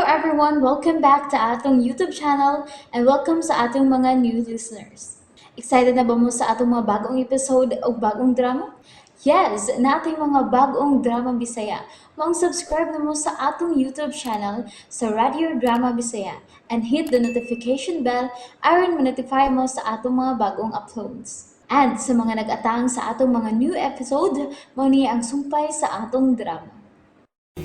everyone! Welcome back to atong YouTube channel and welcome sa atong mga new listeners. Excited na ba mo sa atong mga bagong episode o bagong drama? Yes, nating mga bagong drama Bisaya. Maong subscribe na mo sa atong YouTube channel sa Radio Drama Bisaya and hit the notification bell aron ma-notify mo sa atong mga bagong uploads. And sa mga nag-atang sa atong mga new episode, mao ni ang sumpay sa atong drama.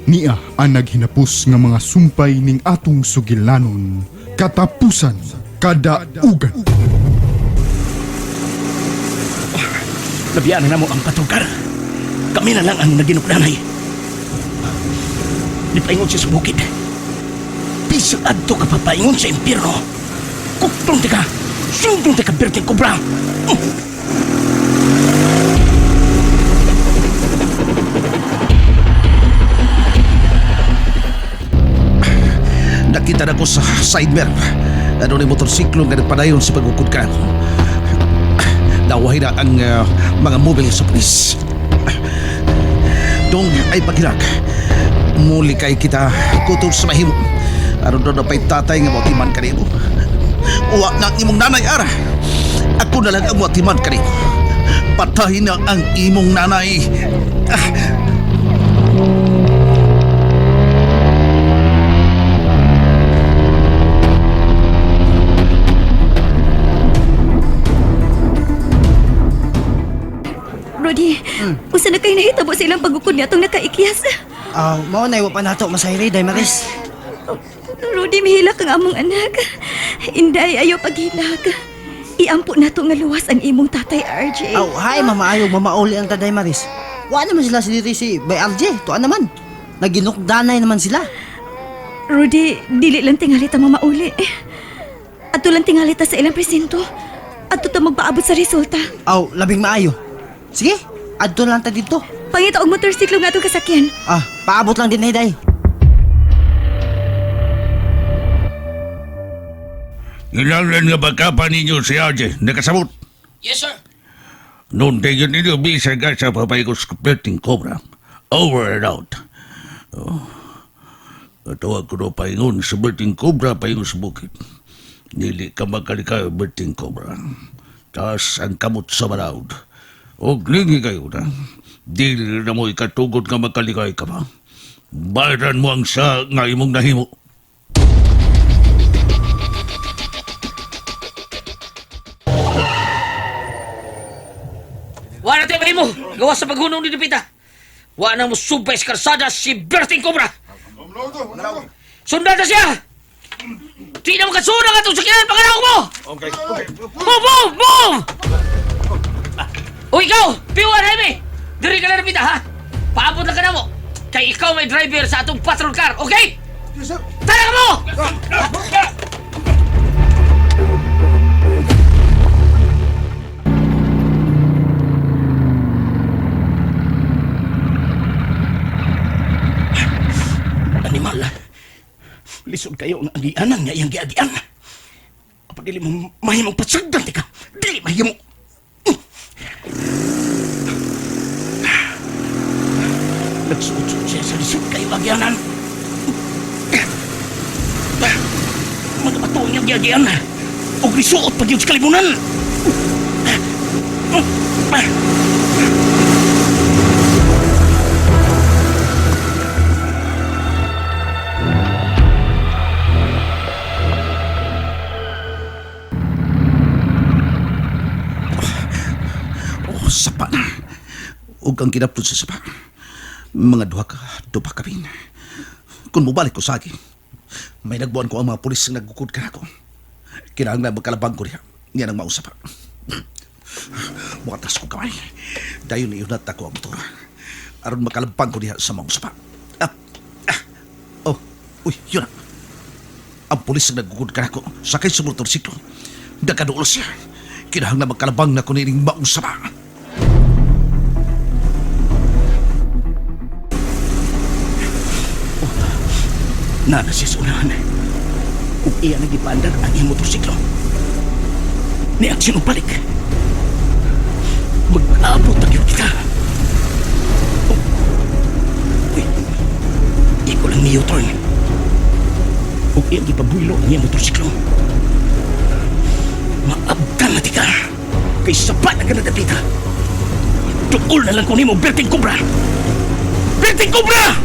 Nia ang naghinapos nga mga sumpay ning atong sugilanon, katapusan kadaugan. Nabiyaan na mo ang patukar. Kami na lang ang naginukdanay. Nipaingon siya sa bukid. Bisag adto ka papaingon sa impyerno. Kuktong ka! Sundong ka, Berting Cobra! Nakita na ko sa side mirror. Ano ni motorsiklo nga nagpadayon sa pagukod ka. Nawahi na ang mga mobile sa pulis. Dong ay paghirak. Muli kay kita kutob sa mahimo. Aron doon na pa'y tatay nga motiman kanimo. Uwa na ang imong nanay ara. Ako na lang ang motiman kanimo. Patahin na ang imong nanay. Ah. Rudy, usa na kay nahitabo sa ilang pagukod niya atong nakaikyas. Ah, mao na iwa pa nato masayri day Maris. Rudy, mihilak ang among anak. Inday, ayaw paghilak. Iampo nato nga luwas ang imong tatay, RJ. Aw, hay mama ayo mamauli ang taday Maris. Wa naman sila si diri si Bay RJ, tuan naman. Naginukdanay naman sila. Rudy, dili lang tingali ta mamauli. Ato lang tingali ta sa ilang presinto. Ato ta magpaabot sa resulta. Aw, labing maayo. Sige, adto na lang ta didto. Pangita og motorsiklo nga atong kasakyan. Ah, paabot lang din day. Ilanlan nga baka ninyo si RJ. Nakasabot. Yes, sir. Noon tayo ninyo bisa ka sa papaygos Berting Cobra. Over and out. Oh. Tawag ko na paingon sa Berting Cobra, paingon sa bukid. Dili ka makalika, Berting Cobra. Taas ang kamot sa balaod. O lingi kayo na. Dili na mo ikatugod nga makalikay ka pa. Bayaran mo ang sa nga imong nahimo. Wala tayo mo! Gawa sa paghunong ni Dupita! Wa na mo subay sa karsada si Berting Cobra! Sundan na siya! Di na makasunang atong sakyanan panganako mo! Okay. Move, move, move! O ikaw, P1 Jaime! Diri ka na Dupita, ha? Paabot lang ka na mo! Kay ikaw may driver sa atong patrol car, okay? Yes, sir. Tara ka mo! Animal. Lisod kayo ang agianan nga iyang giagian. Apa dili mo mahimong pasagdan tika. Dili mahimo. Nagsuot-suot siya sa lisod kayo agianan. Mga bato ang iyang giagian. Og lisuot pag yun sa kalibunan. Oh, sapa na. Ug ang ginaplod sa sapa. Mga duha ka, dupa kabin. Kung mubalik ko sa akin, may nagbuan ko ang mga pulis nga nagukod ka nako. Kinahanglan magkalabang ko niya. Niya nang mausap. Mukatas ko kamay. Dayon iunat ako ang motor. Aron makalabang ko niya sa maong sapa. Ah, ah, oh, uy, yun na. Ang pulis nga nagugod ka nako. Sakay sa motorsiklo. Nagkadulo siya. Kinahanglan magkalabang na ko nining maong sapa. Nana siya sa unahan. Ug iya nagipaandar ang iyang motorsiklo. Ni aksyon og balik. Mag-abot na gyud kita. Oh. Uy. Iko lang ni U-turn. Ug iyang gipabulo ang iyang motorsiklo. Maabdan na tika. Kay sapa na ka na dapita. Duol na lang ko nimo, Berting Cobra! Berting Cobra!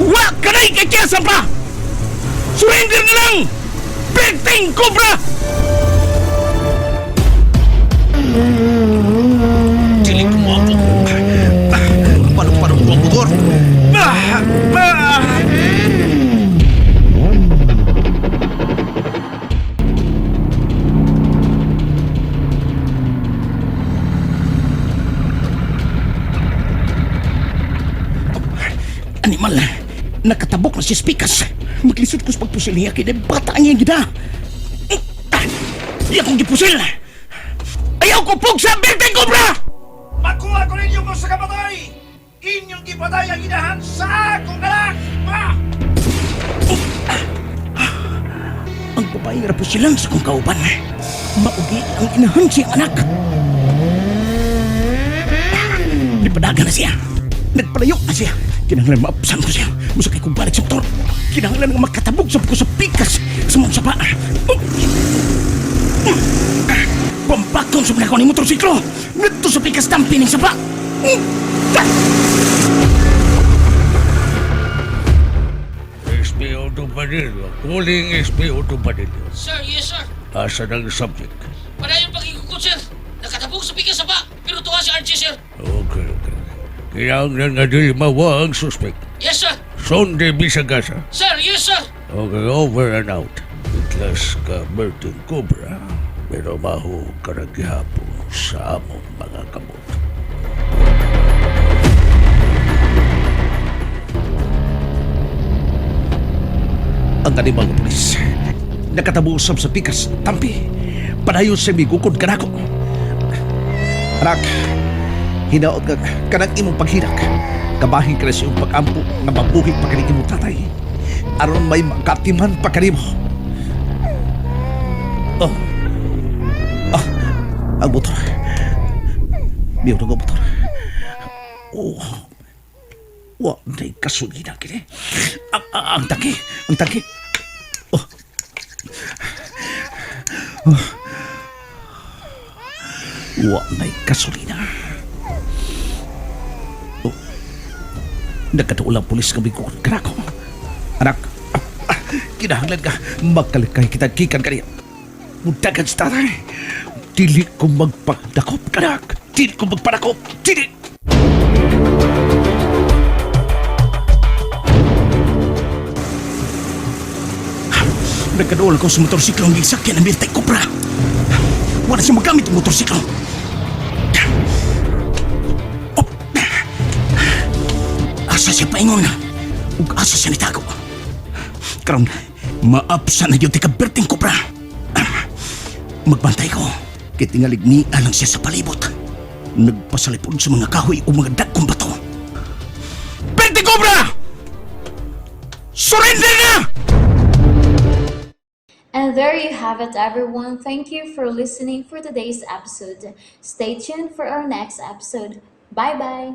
Wa ka na ikakyasan pa! Surrender na lang! Berting Cobra! Dili ko mo ako. Paano-paano ko ang motor? Ah! Ah! Animal, nakatabok na si Spikas. Maglisod ko sa pagpusil niya kay bata ang iyang gida. Iya kong gipusil! Ayaw ko pugsa, Berting Cobra! Makuha ko ninyo ko sa kamatay! Inyong gipatay ang inahan sa akong anak! Ah! Ang babaeng rapusilan sa kong kauban. Maugi ang inahan siyang anak. Nipadagan na siya. Nagpalayo na siya. Kinahanglan maapsan ko siya. Musakay kong balik sa motor. Kinahanglan nga makatabog sa ko sa pikas sa mong sapa. Pampakon sa mga ni motorsiklo. Ngadto sa pikas tampi ning sapa. SPO2 Padillo. Calling SPO2 Padillo. Sir, yes sir. Asa ng subject? Padayon pagigukod sir. Nakatabog sa pikas sapa. Pero tuwa si RJ sir. Okay. Kinahanglan nga dili mawa ang suspect. Yes sir. Sonde bisagasa. Sir, yes sir. Okay, over and out. Itlas ka, Berting Cobra. Pero maho ka na gihapon sa among mga kamot. Ang animal nga pulis. Nakatabo usab sa pikas, tampi. Padayon sa migukod kanako. Anak, hinaot nga kanang imong paghinak. Kabahin ka na sa iyong pag-ampo nga mabuhi pa kaning imong tatay. Aron may makatiman pa kanimo. Oh. Ah, ang motor. Miyaw na ang motor. Oh. Wa na kasulina kini. Ang tangki, ang tangki. Oh. Oh. Wa na kasulina. Oh. Nagkatuol ang pulis kami ko kanako. Anak, kinahanglan ka magkalikay kita gikan kaniya. Mudagan sa tatay. Dili ko magpagdakop kanak. Dili ko magpadakop. Dili. Nagkaduol ko sa motorsiklo ang gisakyan ng Berting Cobra. Wala siya magamit ang motorsiklo. Oh. Asa siya paingon? Ug asa siya nitago? Karon, maapsa na yun tika Berting Cobra. Magbantay ko. Kay tingalig ni alang siya sa palibot. Nagpasalipod sa mga kahoy o mga dagkong bato. Berting Cobra! Surrender na! And there you have it, everyone. Thank you for listening for today's episode. Stay tuned for our next episode. Bye bye.